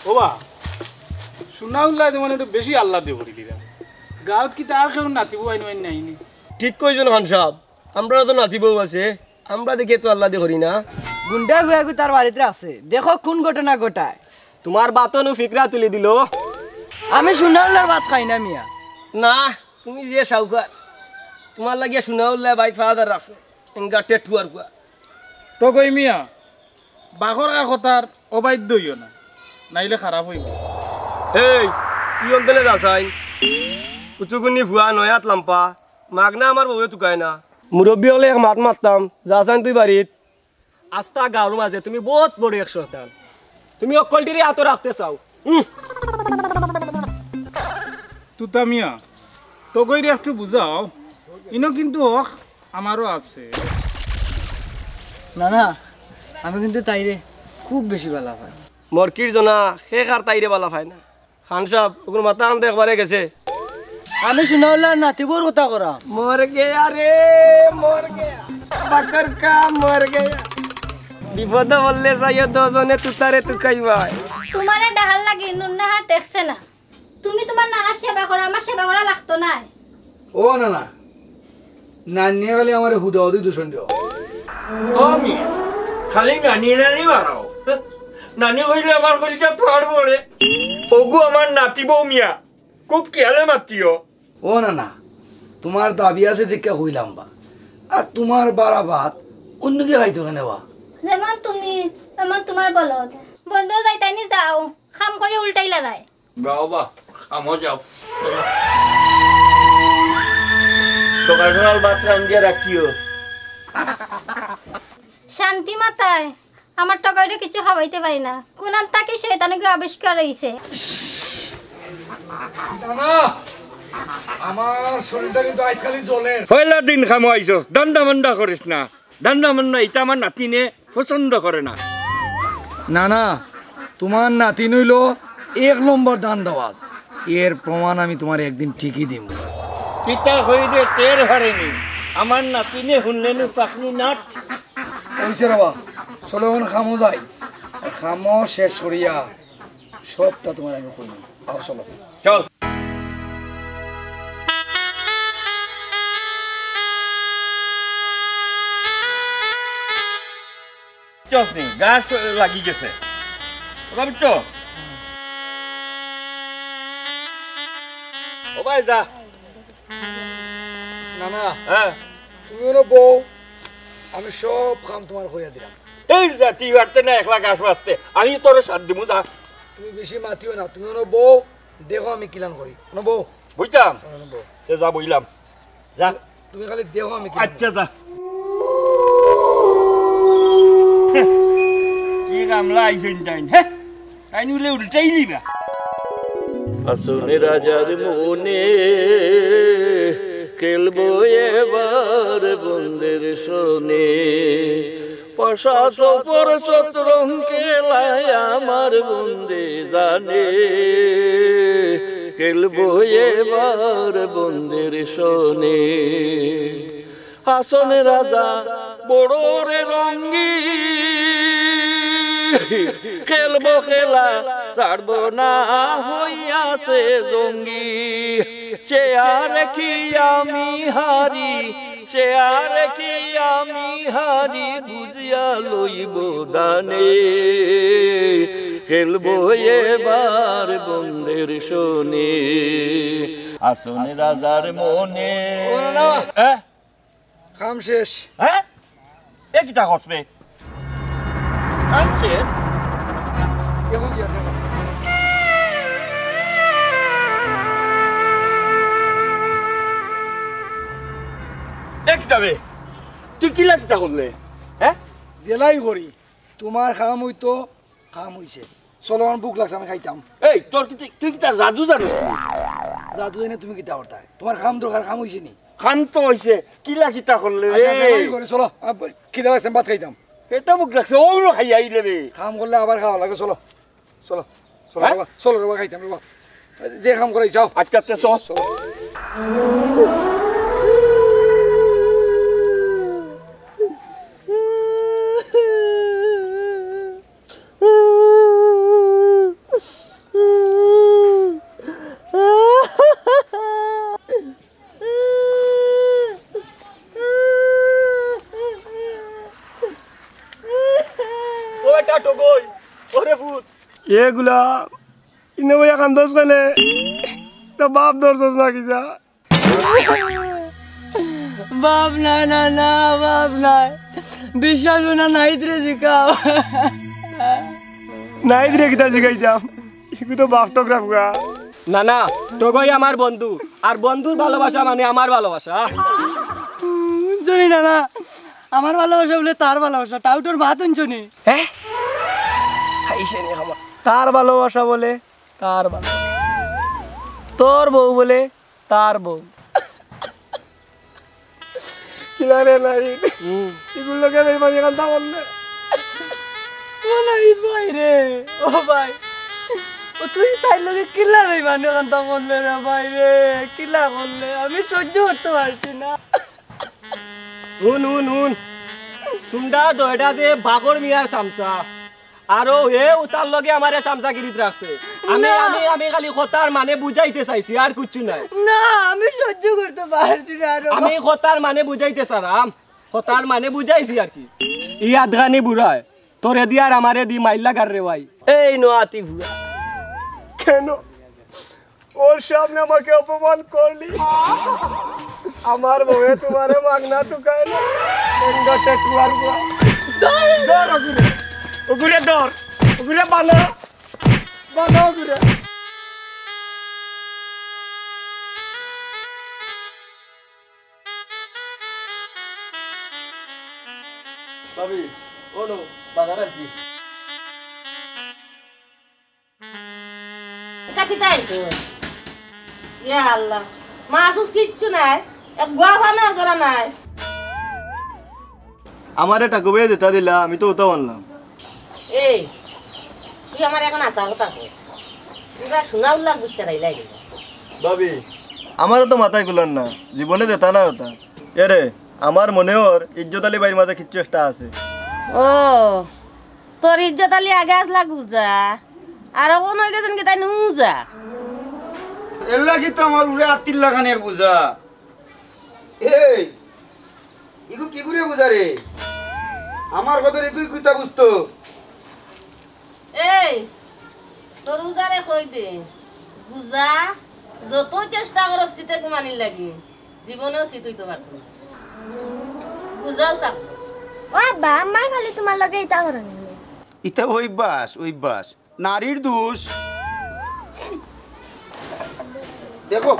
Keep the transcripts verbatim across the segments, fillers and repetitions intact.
ওবা, সুনাউল্লায় তো মানে একটু বেশি আল্লাহ দিয়ে ভরি দিলা। গাঁওত কিতা আর কেউ নাতিবো আইন আইন নাইনি? ঠিক কইছইন খান সাব, আমরারও তো নাতিবো আছে, আমরা দেখি তো আল্লাহ দিয়ে করি না। গুন্ডা হুয়াগু তার বাড়িত আছে, দেখো কোন ঘটনা ঘটায়। তুমার বাতো নু ফিকরা তুলি দিল। আমি সুনাউল্লার ভাত খাই না মিয়া। না, তুমি যে সাউকার, তুমার লাগিয়া সুনাউল্লায় বাইত ফাদার রাখছে, এঙ্গা টেটুয়ার গুয়া। তো কই মিয়া, বাঘর আর কথার অবাধ্য হইও না, নাইলে খারাপ হইব। এই, তুই অন্তলে যাচাই। উচুকুনি ফুয়া নয়াত লাম্পা, মাগনা আমার বউয়ে তুকায় না। মুরব্বী হলে এক মাত মারতাম, যাচাইন তুই বাড়িত। আস্তা গাঁওর মাঝে তুমি বহুত বড় এক শয়তান। তুমি অকলটিরে আতো রাখতে চাও। উম। তুতা মিয়া, তগইরে একটু বুঝাও, ইনো কিন্তু হক আমারও আছে। না, না, আমি কিন্তু তাইরে খুব বেশি বালা পাই। মরকির জনা, খে খার তাইরে বালা পায় না। খান সাব, ওগুর মাথা আনতে একবারে গেছে। আমি সুনাউল্লার নাতিবর কথা করা। মর গেয়া রে, মর গেয়া। বাকর কা মর গেয়া। বিপদ বললে চাইও দুজনে তুতারে তুকাইবায়। তুমারে ডাহার লাগি নুন্নাহা টেকছে না। তুমি তুমার নানার সেবা করো, আমার সেবা করা লাগতো নায়। ও নানা, নানিয়ে খালি আমারে হুদাহুদি দূষণ দেও। ও মিয়া, খালি নানি নানি বাড়াও। নানি কইলে আমার কলিজা ফাড় পড়ে। ওগু আমার নাতিবো মিয়া, খুব খেয়ালে মাতিও। ও নানা, তুমার দাবি আছে দেখিয়া কইলাম বা। আর তুমার বাড়া ভাত অইন্য কেউ খাইতো কেনে বা? যেমন তুমি, তেমন তুমার বলদ। বন্ধ যাইতাইনি যাও, কাম করি উল্টাই লড়াই। যাও বা, কামো যাও। সকাল সকাল ভাত রান্ধিয়া রাখিও। শান্তি মাতায়, আমার টগইরে কিছু খাওয়াইতে পারি না। কুনান তাকে শয়তানকে আবিষ্কার হইছে। না, না, আমার শরীরটা কিন্তু আজকালই জ্বলের। পয়লা দিন কামো আইছস, ধান্দা মান্দা করিস না। ধান্দা মান্দা ইটা আমার নাতিনে পছন্দ করে না। না, না, তুমার নাতিন অইলো এক নম্বর ধান্দাবাজ। এর প্রমাণ আমি তুমারে একদিন ঠিকই দিমু। কিতা কইরে টের পারেনি, আমার নাতিনে হুনলেনু চাকনি নাট। অইছে রে বা, চলো অখন কামো যাই। কামো শেষ করিয়া সবটা তুমারে আমি কইমু। আও চলো। চল। চল নি, গাছ লাগি গেছে। ওটা বুঝছো? ও ভাই, যা। না, না। হ্যাঁ। তুমি অনো বও, আমি সব কাম তুমারে কইয়া দিরাম। এই যা, তুই পারতে না একলা গাছ বাঁচতে, আমি তোরে সাথ দিমু, যা। তুমি বেশি মাতিও না, তুমি অনো বও, দেখো আমি কিলান করি। অনো বও। বুঝতাম? অনো বও। এ যা, বইলাম। যা। তুমি খালি দেখো আমি কিলান করি। আচ্ছা, যা। কি কামলা আইছইন তাইন, হ্যাঁ? তাইন উল্টাই নিবা। আসুন রাজার মনে, খেলবো এবার বন্দের সনে। পশাত পরশত রং খেলায় আমার বন্দে জানে, খেলবো এবার বন্দের সনে। হাসন রাজা বড় রে রঙ্গি, খেলবো খেলা ছাড়বো না, হইয়াছে জঙ্গি। সে আর কি আমি হারি, সে আর কি আমি হারি, বুঝিয়া লইব দানে। খেলবো এবার বন্দের সনে, আসন রাজার মনে। ও না। হ্যাঁ? কাম শেষ। হ্যাঁ? এ কিতা করবে? কাম শেষ? দেখো গিয়া, দেখো। এ কিতা বে? তুই কিলা কিতা করলে? হ্যাঁ? জেলাই করি। তোমার কাম অইতো, কাম অইছে। চলো, আমার ভুক লাগছে, আমি খাইতাম। এই, তোর কিতা, তুই কিতা জাদু জানোস নি? জাদু জানি তুমি কিতা করতায়? তোমার কাম দরকার, কাম অইছে নি? কাম তো অইছে, কিলা কিতা করলে রে? আচ্ছা, আচ্ছা, ওই করে চলো, আব-, খিদা লাগছে, আমি ভাত খাইতাম। পেটও ভুক লাগছে, অউ লো খাইয়া আইলে রে। কাম করলে আবার খাওয়া লাগে, চলো, চলো, চলো হ্যাঁ? রে বাবা, চলো রে বাবা, খাইতাম রে বাবা। যে কাম করাই যাও। আচ্ছা, আচ্ছা, চল। চলো। ও বেটা, টগই, ওরে ভূত। এগুলা, ইনো ভাই, কান্দস কেনে? তা বাপ ধরছস না কিতা? বাপ নাই, না, না, বাপ নাই। বিশ্বাস অয় না, নাহিদরে জিকাও। নাহিদরে কিতা জিকাইতাম? ইগু তো বাপ টকরা ফুয়া। না, না, টগই আমার বন্ধু, আর বন্ধুর ভালোবাসা মানে আমার ভালোবাসা। হুনছো নি না, না, আমার ভালোবাসা বলে তার ভালোবাসা, টাউটর মাত হুনছো নি? হ্যাঁ? খাইছে নি খাবার। তার ভালোবাসা বলে তার ভালোবাসা। তোর বউ বলে তার বউ। কিলা রে নাহিদ? হুম। ইগুর লগে বেইমানি কান্দা করলে। ও নাহিদ ভাই রে, ও ভাই। ও তুই তাইর লগে কিলা বেইমানি কান্দা করলে রে ভাই রে? কিলা করলে? আমি সহ্য করতে পারছি না। হুন, হুন, হুন। তুমরা দুইটা যে বাগর মিয়ার চামচা। আরো হে উতার লগে আমারে চামচাগিরিত রাখছে। আমি, না। আমি, আমি খালি কথার মানে বুঝাইতে চাইছি, আর কিচ্ছু নাই। না, আমি সহ্য করতে পারছি না আরো। আমি কথার মানে বুঝাইতে চাইরাম, কথার মানে বুঝাইছি আর কি। ইয়াদগানি বুড়ায়, তোরে দি আর আমারে দি মাইল্লা গার রে ভাই। এই নোয়াতি ভুয়া। কেন? ওর সামনে আমাকে অপমান করলি। আমার বউয়ে তোমারে মাগনা তুকায় না। বেঙ্গা টেটুয়ার বুয়া। ধর ওগুরে। ওগুরে ধর। ওগুরে বানা। বানা ওগুরে। ভাবি, ও নো, বাজার আনছি। ইটা কিতা আনছো? ইয়া আল্লাহ, মাছ উছ কিচ্ছু নাই, এক গুয়া ফানো জরা নাই। আমারে টাকু ভাইয়ে যেতা দিলা, আমি তো ওতাউ আনলাম। এই, তুই আমারে এখন হাছা কথা ক। পুরা সোনা উল্লার গুচ্ছা রাইলাই গেল। ভাবি, আমারও তো মাথায় কুলার না, জীবনে যেতা না ওতা। এরে, আমার মনে অর ইজ্জত আলী ভাইর মাঝে কিচ্ছু একটা আছে। ও, তোর ইজ্জত আলী আগে আসলা গুজা, আর অখন অই গেছইন কি তাইন উজা? এর লাগি তো আমার উরে আত্তির লাগানি এক বুঝা। এই, ইগু কিগুরে বুঝা রে? আমার কথা ইগু কিতা বুঝতো? এই, তোর উজারে কই দে, বুঝা, যত চেষ্টা করুক শীতে ঘুমানির লাগি, জীবনেও শীত হইতে পারতো না। বুঝাও তা। ও আব্বা, আম্মায় খালি তোমার লগে ইতা করইন নি। ইতা অভ্যাস, অভ্যাস। নারীর দোষ। দেখো,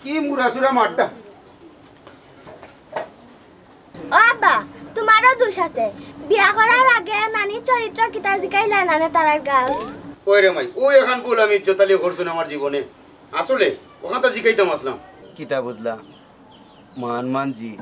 কি মুরাসুরা মারটা। ও আব্বা, তোমারও দোষ আছে। বিয়া করার আগে নানির চরিত্র কিতা জিকাইলা নানে তারার গাল? ওই রে মাই, ও এখান বল আমি ইজ্জত আলী করছুন আমার জীবনে। আসলে, ওখান তো জিকাইতাম আসলাম। কিতা বুঝলা? মান মান জি।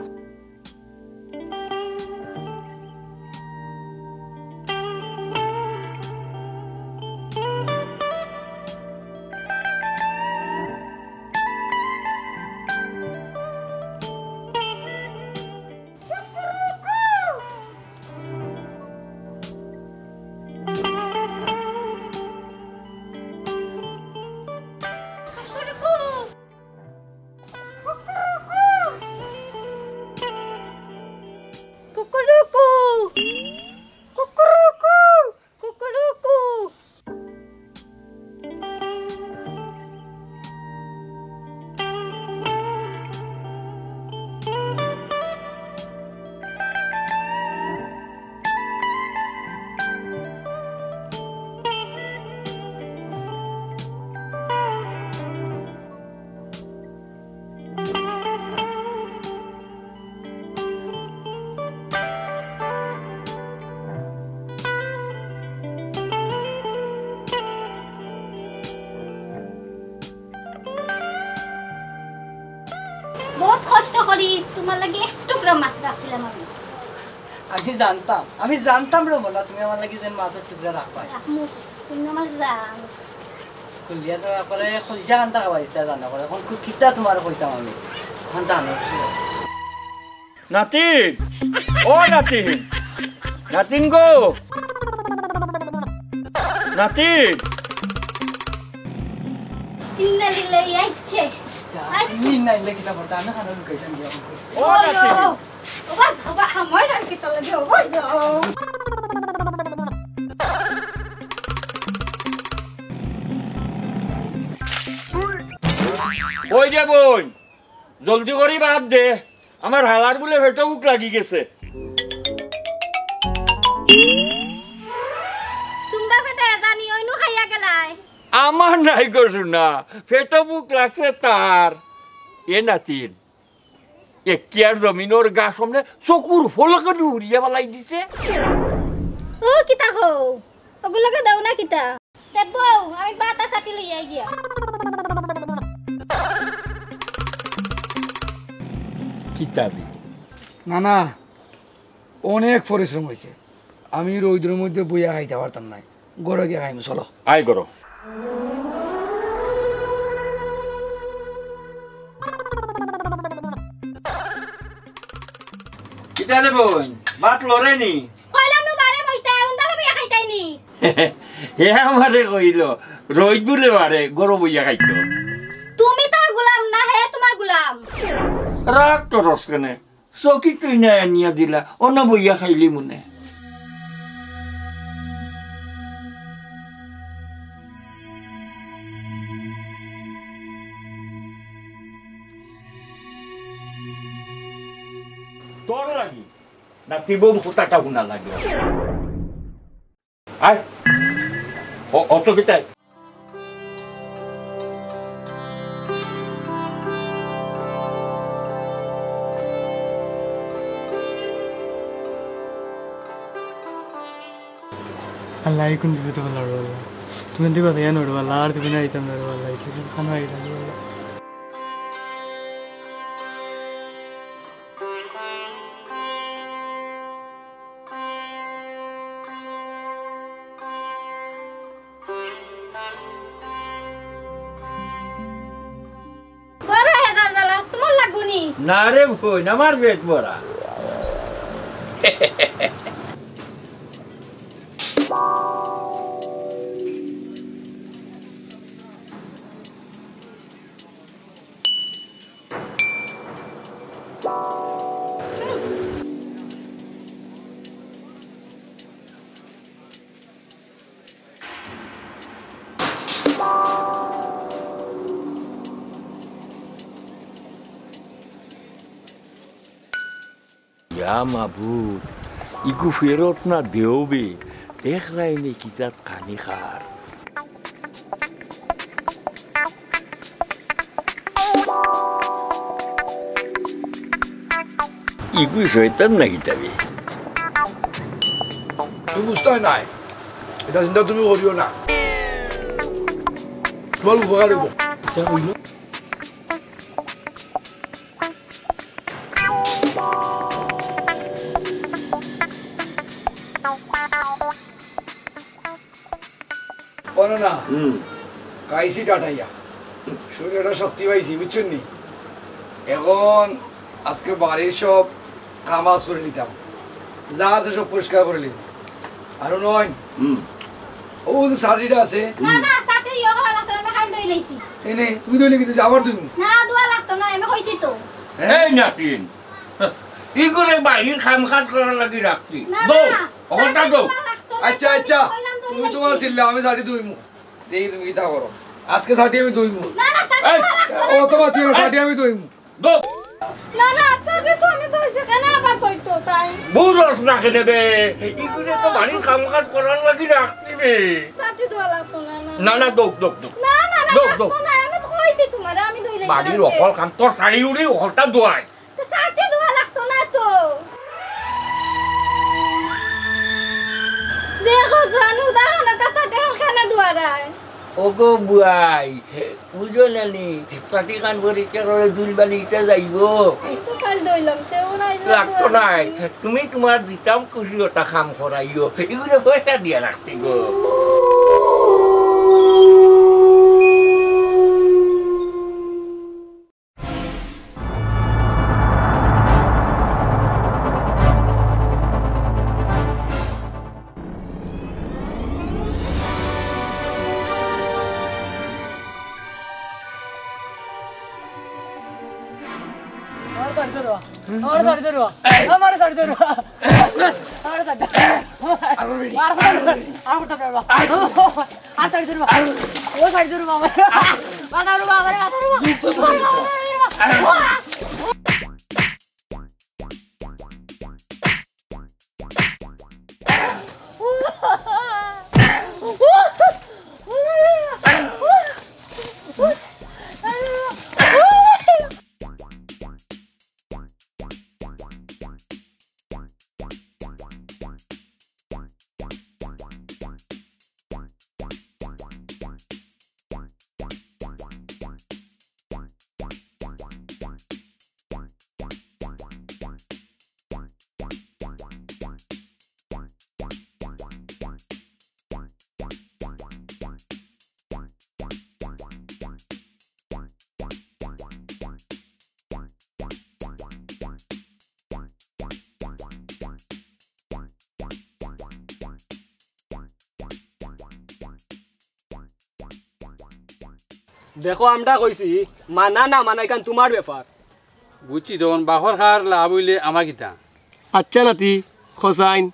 বহুত কষ্ট করি তুমার লাগি এক টুকরা মাছ রাখছিলাম আমি। আমি জানতাম, আমি জানতাম রমনা, তুমি আমার লাগি যেন মাছর টুকরা রাখবায়। রাখমু, তুমি আমার জান। খুলিয়া তো একবারে কলিজা কান্দা খাওয়াই দিতা জানো, এখন খুব কিতা তুমারে কইতাম আমি। এখন জানো কি? নাতিন, ও নাতিন, নাতিন গো, নাতিন। ইন্না লিল্লাহি, আইছে। আইছে। ইন্না লিল্লাহি কিতা পড়তা, আমি খানা লুকাইতাম গিয়া। ও নাতিন। ওবা, ওবা, আমার আর কি তলে যাও, ওবা যাও। ওই যে বইন, জলদি করি ভাত দে, আমার হালার বুলে পেটো ভুক লাগি গেছে। তুমরা পেটো এজানি অইনু খাইয়া গেলায়। আমার নাই গো সোনা, পেটো ভুক লাগছে তার। এ নাতিন, এখতিয়ার জমিনর ঘাস অমনে চকুর ফলকে উড়িয়া ফালাই দিছে। ও কিতা কও? ওগুলোকে দাও না কিতা? দেবো, আমি বাতা সাথে লইয়া গিয়া। কিতাবে? না, না, অনেক পরিশ্রম অইছে। আমি রইদর মধ্যে বইয়া খাইতা পারতাম নায়। ঘরো গিয়া খাইমু, চলো। আয় ঘরো। কিতা রে বইন, ভাত লড়ে নি? কইলাম নু বারে বইতে, উন্দা বইয়া খাইতাই নি। হে আমারে কইল, রইদ বুলে বারে, ঘরো বইয়া খাইতো। তুমি তার গোলাম না, হে তুমার গোলাম। রাগ করস কেনে? চকি তুই না আনিয়া দিলা, অনো বইয়া খাইলি মনে। তোর লাগি না, তুই বউ কোথাটা হুনা লাগে। আয়। ও, অত কিতাই? আল্লাহ, এই কোন বিপদে ফেলার আল্লাহ। তুমি দিবা তো এনে উঠবো আল্লাহ, আর তুমি না আইতাম না আল্লাহ, এই খানো আইতাম আল্লাহ। বড় হয়ে যার জ্বালা, তোমার লাগবো নি? না রে বইন, আমার পেট ভরা। ইয়া মাবুদ, ইগু ফেরত না দেও বে, দেখরায়নি কি জাত খানি খার। ইগু শয়তান নাকি তবে? তুমি বুঝতে হয় নাই, এটা চিন্তা তুমি করিও না, তোমার উপকার হইব। আচ্ছা, হইল। ও না, না। হুম। খাইছি টাটাইয়া। শরীরে একটা শক্তি পাইছি, বুঝছইন নি? এখন আজকে বাড়ির সব কাম আজ করে নিতাম। যা আছে সব পরিষ্কার করে নিতাম। আর নয়। হুম। ও যে ছাটিটা আছে। না, না, ছাটি ইয়ে করা লাগতো না, আমি খাইল ধুই লইছি। এনে, তুমি ধুইলে কিন্তু আবার ধুইমু। না, ধোয়া লাগতো না, আমি কইছি তো। এই নাতিন, ইগুরে বাড়ির কাম কাজ করার লাগি রাখছি। না, দৌ, না, অকলটা ছাটি দৌ। ধোয়া লাগতো না, আচ্ছা, আচ্ছা, কইলাম তো তুমি লইছি। তোমার চিল্লা, আমি ছাটি ধুইমু। দেখি তুমি কিতা করো। আজকে ছাটি আমি ধুইমু। না, না, ছাটি এই, ধোয়া লাগতো না। ও তোমার দিয়ে ছাটি আমি ধুইমু। দৌ। না, না, ছাটি তো আমি ধুইছি, কেন আবার ধুইতো তাই? বুঝস না কেনে বে? ইগুরে তো বাড়ির কাম কাজ করার লাগি রাখছি বে। ছাটি ধোয়া লাগতো না, না। না, না, দৌ, দৌ, দৌ। না, না, না, দৌ, লাগতো দৌ। না, আমি তো কইছি তোমারে, আমি ধুইলে বাড়ির অকল কাম, তোর শাড়ি উড়ি অকলটা ধোয়াই। তো ছাটি ধোয়া লাগতো না তো। দেখো জানু, দেখো না, তা ছাটি এখন কেনে ধোয়ারায়? ওগো বুয়াই, বুঝো না নি, পাটি কান পরিষ্কার করে ধুল বালি ইটা যাইবো। তো কাল ধইলাম, তেও নাই, লাগতো নাই। তুমি তুমার দিতাম খুশি ওটা কাম করাইও, এগুলো পয়সা দিয়া রাখছি গো। আমার ছাড়ি দে রে বা। আমার ছাড়ি দে রে বা। আমার ছাড়ি দে রে বা। আমার ছাড়ি দে। আর করতে পারবি না। আর করতে পারবি না। আর ছাড়ি দে রে বা। ও ছাড়ি দে রে বা। বাঁচাও রে বা, আমারে বাঁচাও রে বা। দেখো, আমরা কইছি, মানা না মানা ইখান তুমার ব্যাপার। বুঝছি, তখন বাখর খার লাভ অইলে আমার কিতা? আচ্ছা নাতি, খোসাইন,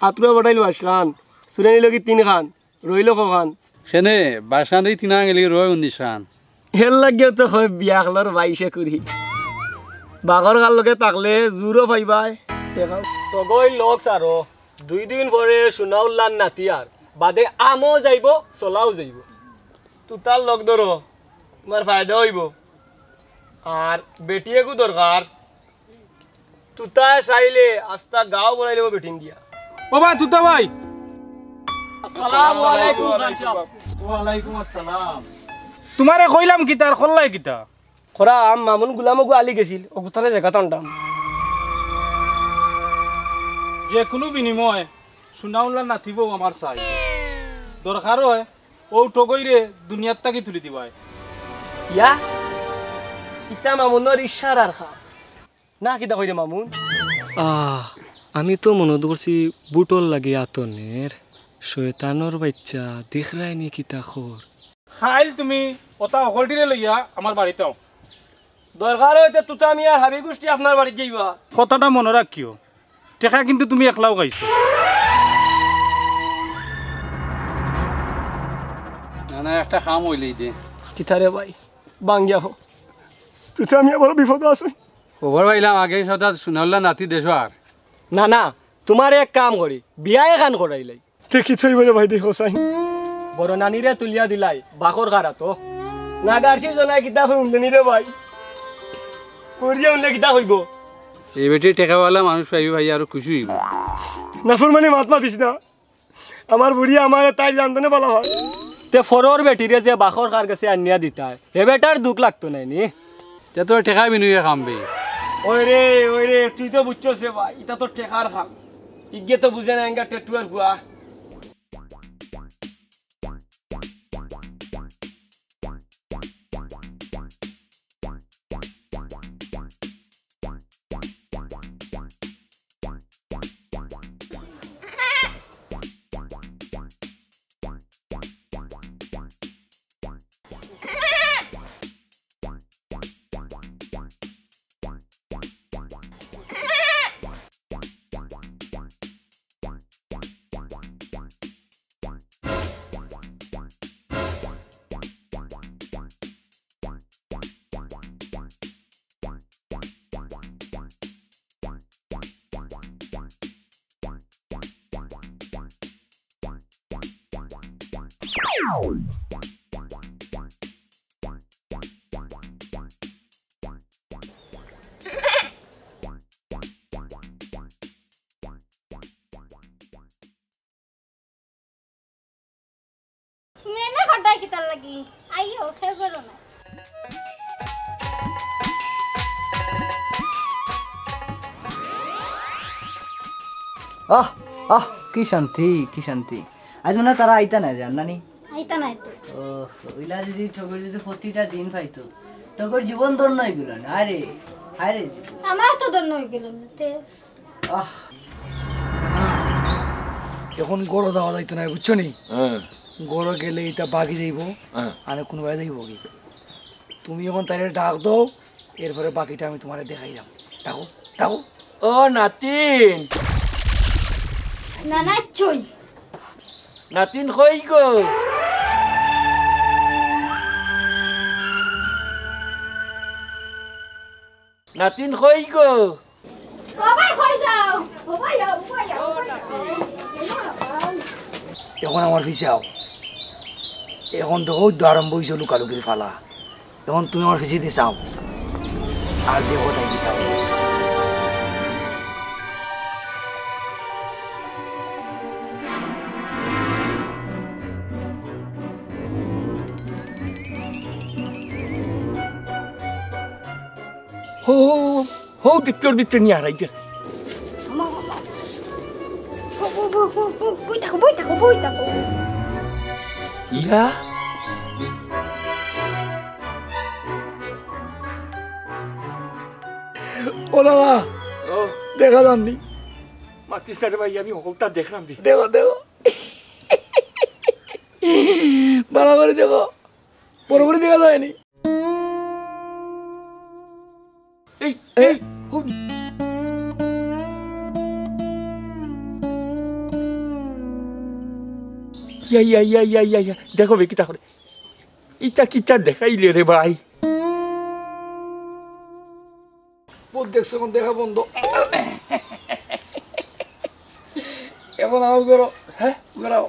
আত্রো বটাইল বাসখান, সুরানি লগি তিনখান, রইল কখান? কেনে, বাসখান দেখি তিনখান গেলে রয় উনিশখান। এর লাগিও তো কয় বিয়া খালর বাইশে কুড়ি। বাখর খার লগে থাকলে জুরও পাইবায়, দেখাও। তগই লোক সারো, দুই দিন পরে সোনাউল্লার নাতি আর, বাদে আমও যাইবো, চলাও যাইবো। তুতার লগ ধরো, তুমার ফায়দা অইবো। আর বেটি এগু দরকার, তুতায় চাইলে আস্তা গাঁও বড়াই লইবো বেটিন দিয়া। ও ভাই, তুতা ভাই। আসসালামু আলাইকুম খান সাব। ওয়ালাইকুম আসসালাম। তুমারে কইলাম কিতা আর করলায় কিতা? খরা আম মামুন গুলাম ওগু আলি গেছিল, ওগুতারে জাগা টানতাম। যে কুনু বিনিময় সোনাউল্লার নাতিবউ আমার চাই। দরকার অয়, অউ টগইরে দুনিয়ার থাকি তুলি দিবায়। ইয়া, ইতা মামুনর ইশারার কাম। না, কিতা কইরে মামুন? আহ, আমি তো মনো করছি বুটর লাগি আতনের, শয়তানর বাইচ্চা, দেখরায়নি কিতা কর। খাইল তুমি অতা হকলটিরে লইয়া আমার বাড়িত আও। দরকার অইতে তুতা মিয়ার হাবি গুষ্টি আপনার বাড়িত যাইবা। কথাটা মনো রাখিও, টেকা কিন্তু তুমি একলাউ খাইছো। না, না, একটা কাম অইলেই দে। কিতারে ভাই, বাঙ্গিয়া হো। তুতা মিয়া বড় বিপদ আছে। খবর পাইলাম আগে সদা সোনাউল্লা নাতি দেশো আর। না, না, তুমারে এক কাম করি, বিয়া এখান করাইলাই। তে কিতা অইবো রে ভাই, দেখো চাই। বড় নানিরে তুলিয়া দিলাই, বাখর খারাতো। না গার্সির জনায় কিতা কই উনলে নি রে ভাই? করিয়া উনলে কিতা কইবো? এই বেটি টেকাওয়ালা মানুষ পাইবো ভাই, আরো খুশি অইবো। নাফরমানি মাত মাতিস না। আমার বুড়ি আমারে তাইর জানতনে বালা অয়। তে ফরর বেটিরে যে বাখর খার গেছে আনিয়া দিতায়, হে বেটার দুখ লাগতো নায় নি? তে তোর টেকা বিনিয়োগে কাম বে। ওই রে, ওই রে, তুই তো বুঝছস রে ভাই, ইতা তো টেকার কাম। ইগে তো বুঝে না, এঙ্গা টেটুয়ার গুয়া। পর্দায় কিতার লাগি? আইও, কেউ করো না। আহ, আহ, কি শান্তি, কি শান্তি। আজ মনে হয় তারা আইতা না, জান না নি? আইতা না তো। ও, ওইলা যদি ঠগর যদি প্রতিটা দিন পাইতো, ঠগর জীবন ধন্য হইগেল না। আরে, আরে। আমার তো ধন্য হইগেল না, তে। আহ। এখন ঘরো যাওয়া যাইতো না, বুঝছো নি? হ্যাঁ। ঘরো গেলে ইতা বাকি যাইবো, হ্যাঁ। আর কোনোবায় যাইবো কি? তুমি এখন তারে ডাক দাও, এরপরে বাকিটা আমি তোমারে দেখাইলাম। ডাকো, ডাকো। ও নাতিন। না, না, চই। নাতিন কই গো? নাতিন কই গো? ও ভাই, কই যাও? ও ভাই, ও ভাই, ও ভাই। এখন আমার পিছে আও। এখন তো হৌদ্দ আরম্ভ হইছে লুকালুকির ফালা। এখন তুমি আমার পিছেদি চাও। আর দেখো তাই কি খাবো। হো, হো, হো, হো, দেখতে ওর ভিতরে নিয়ে হারাই দে। বই থাকো, বই থাকো, বই থাকো। ইয়া? ও দাদা, ও। দেখা যাননি। মাতিস না রে ভাই, আমি হকলতা দেখলাম রে। দেখো, দেখো। ভালো করে দেখো। বড় করে দেখা যায়নি। এই, এই, হুন। ইয়া, ইয়া, ইয়া, ইয়া, ইয়া, ইয়া। দেখো বে, কিতা করে। ইতা কিতা দেখাইলে রে ভাই? বহুত দেখছো, এখন দেখা বন্ধ। এখন আও করো, হ্যাঁ, ঘুরাও।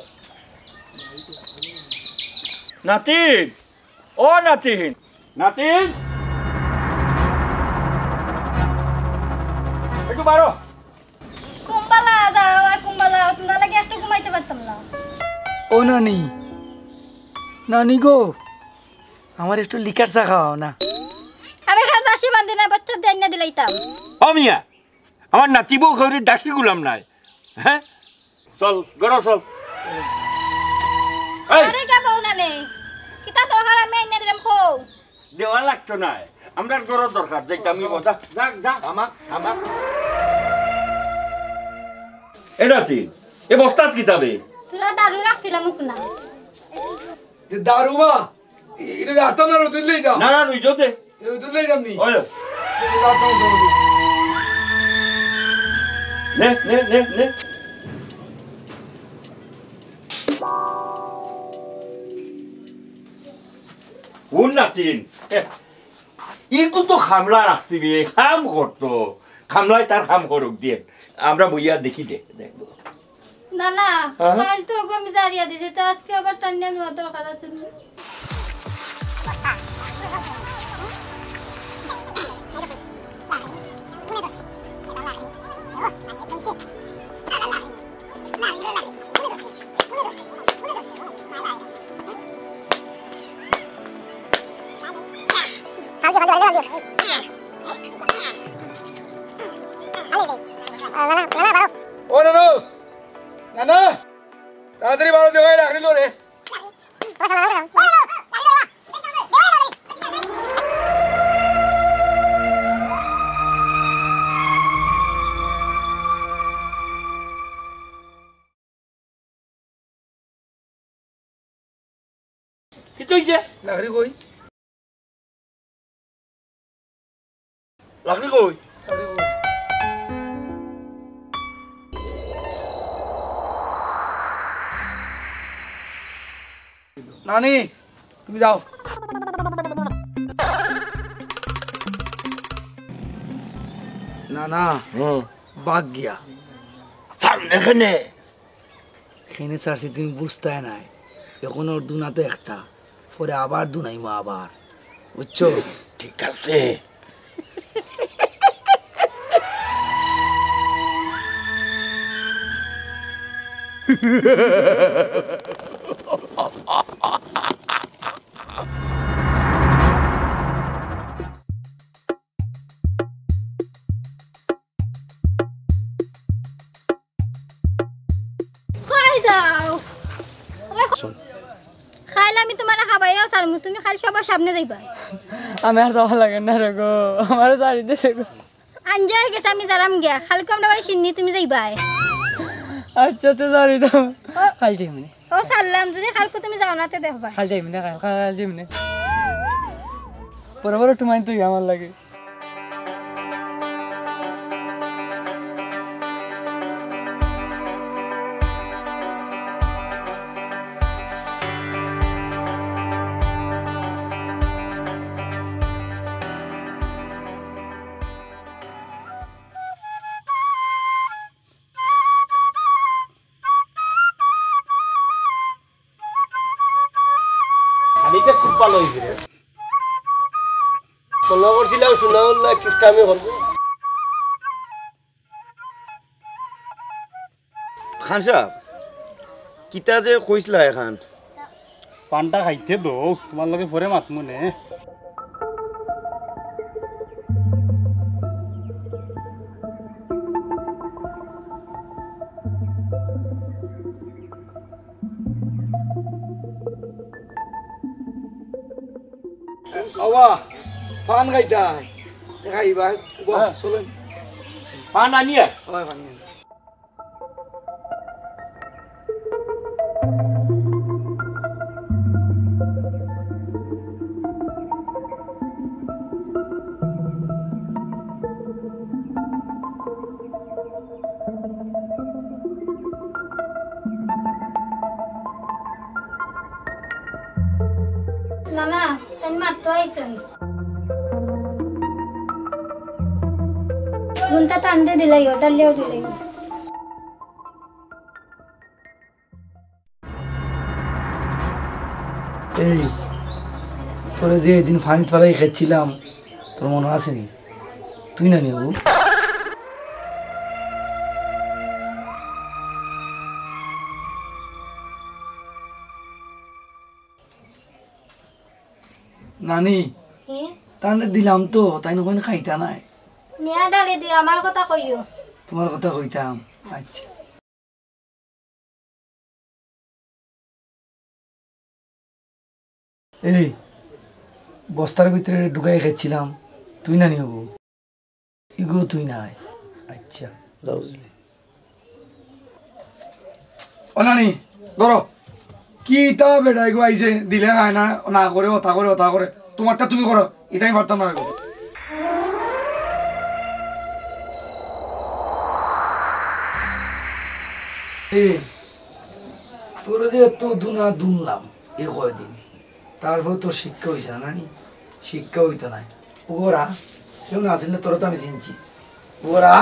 নাতিন, ও নাতিন, নাতিন, একটু বারো। কুম্বালা যাও আর কুম্বালা, তোমরা লাগে একটু ঘুমাইতে পারতাম না। ও নানি, নানি গো, আমার একটু লিকার চা খাওয়াও না। আমি খার দাসি বান্ধি না, বাচ্চা দেন না দিলাইতাম। ও মিয়া, আমার নাতি বউ খৌরির দাসি গুলাম নাই। হ্যাঁ? চল, ঘরো চল। এই! আরে কে বউ না নে? কিতা দরকার আমি আইনা দিলাম কও? দেওয়া লাগতো না। আমরার ঘরর দরকার, যাইতাম আমি বউ। যা, যা, যা, আমা, আমা। এ নাতি, এ বস্তাত কিতা বে? তোরা দারু রাখছিলাম মুখ না। এ দারু বা? এ-, এটা রাস্তা না, রোদ দিলেই দাও। না, না, রুই জোতে। এ রোদ দিলেই দাম নি। ওই। এটা রাস্তা মতো বলি। নে, নে, নে, নে। হুন নাতিন, ইগু তো খামলা রাখছি বে, কাম করতো। খামলায় তার কাম করুক দিন। আমরা বইয়া দেখি দে, দেখবো। না, না, হ্যাঁ? কাল তো আমি জারিয়া দিছি, তো আজকে আবার টানিয়া নেওয়া দরকার আছে। ও নানু, নানু, তাড়াতাড়ি বারো দে ভাই, লাকড়ি লো রে। কিতা অইছে? লাকড়ি কই? লাকড়ি কই? লাকড়ি কই? নানি, তুমি যাও। না, না। হুম। বাগ গিয়া। সামনে কেনে? কেনে ছাড়ছি তুমি বুঝতায় নায়। এখন ওর দুনা তো একটা, পরে আবার দুনাইমু আবার, বুঝছো? ঠিক আছে। তুমারে খাবাইয়াও ছাড়মু, তুমি খালি সবার সামনে যাইবায়। আমি আর যাওয়া লাগে না রে গো, আমারে ছাড়ি দে রে গো। আঞ্জা অই গেছে, আমি যাইরাম গিয়া, কাইলকু আমরার বাড়ি শিন্নি, তুমি যাইবায়। আচ্ছা, তে ছাড়ি দেও। ও, কাইল যাইমু নে। ও ছাড়লাম, যুদি কাইলকু তুমি যাও না তে দেখবায়। কাইল যাইমু নে, কাইল, কাইল যাইমু নে। বড় বড় টুমাইন তুই আমার লাগি। খানিকটা খুব ভালা অইছে রে। মনো করছিলাম সুনাউল্লায় কিপটামি করবো। খান সাব, কিতা যে কইছলা এখান? পানটা খাইতে দেও, তুমার লগে পরে মাতমু নে। ওবা, পান খাইতায়। খাইবা, ওবা, হ্যাঁ। চলেন। পান আনিয়া? ওই পান আনিয়া। নানা, তাইন মাত্র আইছইন। ঘুমটা টানতে দিলাই, ওটা লিয়েও দিলাই। এই, তোরে যে এদিন পানিত ফালাই খেদছিলাম, তোর মনো আছে নি? তুই না নি অগু? নানি, হে? তানে দিলাম তো, তাইন কইন খাইতা নায়। নিয়া ডালি দিও, আমার কথা কইও। তুমার কথা কইতাম। আচ্ছা। এই, বস্তার ভিতরে ঢুকাই খেদছিলাম, তুই না নি অগু? ইগু তুই নায়। আচ্ছা। যাও। ও নানি, ধরো। কিতা বেটা ইগু আইছে, দিলে খায় না, না করে, ওতা করে, ওতা করে। তুমারটা তুমি করো, ইতা আমি পারতাম না। এ, তোরে যে এত দুনা দুনলাম, এ কয়দিন, তারপর তোর শিক্ষা অইছে না, নানি? শিক্ষা অইতো নায়। ওগোরা, কেউ না চিনলে তোরা তো আমি চিনছি। ওগোরা।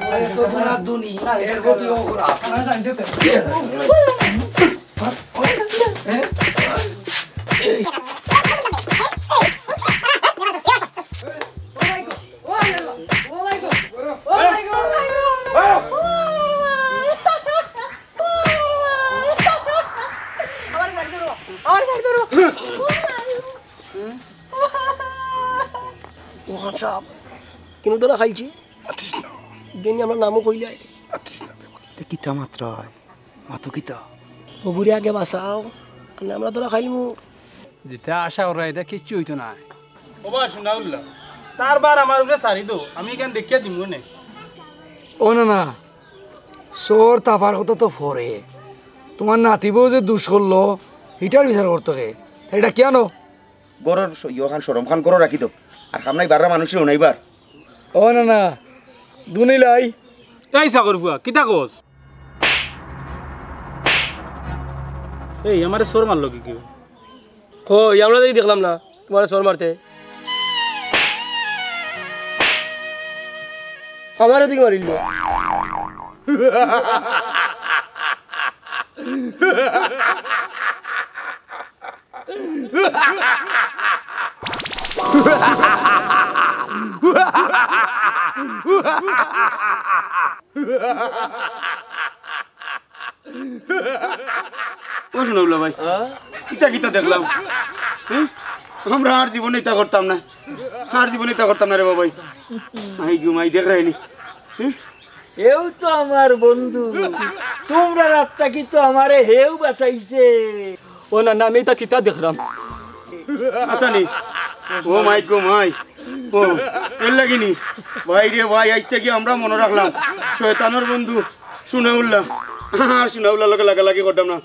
তোরা তো দুনা দুনি, এরপর তুই ওগোরা। আমার ঘাড় ধরো, আমার ঘাড় ধরো। ও খান সাব, কিনু ধরা খাইছি? মাতিস না। দেনি আমরা নামও কইলাই। মাতিস না। তে কিতা মাতরায়? মাতো কিতা? ও বুড়ি আগে বাঁচাও, আর না আমরা ধরা খাইলিমু। যেটা আশা করা, এটা কিচ্ছু অইতো নায়। ওবা সুনাউল্লাহ, তার বার আমার উপরে ছাড়ি দেও, আমি ইখান দেখিয়া দিমু নে। ও না না, চোর তাপার কথা তো পরে, তুমার নাতিবউ যে দুষ করলো, ইটার বিচার করতো কে? ইটা কিয়ানো? ঘরর স-, ইয়ো খান শরম খান ঘরো রাখি দেও। আর খামনাই বাররা মানুষরে হুনাইবার। ও না না, দুনিলাই। এই চাকর ফুয়া, কিতা কস? এই, আমারে চোর মারলো কি কেউ? কই, আমরা দেখি দেখলাম না তুমারে চোর মারতে। আমারে দেখি মারিল। ও সুনাউল্লাহ ভাই, হ্যাঁ? ইতা কিতা দেখলাম? হ্যাঁ? আমরা আর জীবনে ইতা করতাম না, আর জীবনে ইতা করতাম না রে বাবাই। আই ঘুমাই দেখ রায়নি। হ্যাঁ? এও তো আমার বন্ধু। তুমরার আত থাকি তো আমারে হেউ বাঁচাইছে। ও না, না, আমি ইতা কিতা দেখরাম? আচ্ছা নি? ও মাই গো মাই। ও, এর লাগি নি? ভাই রে ভাই, আইজ থাকি আমরা মনো রাখলাম, শয়তানর বন্ধু সুনাউল্লাহ। আর সুনাউল্লাহর লগে লাগালাগি করতাম না।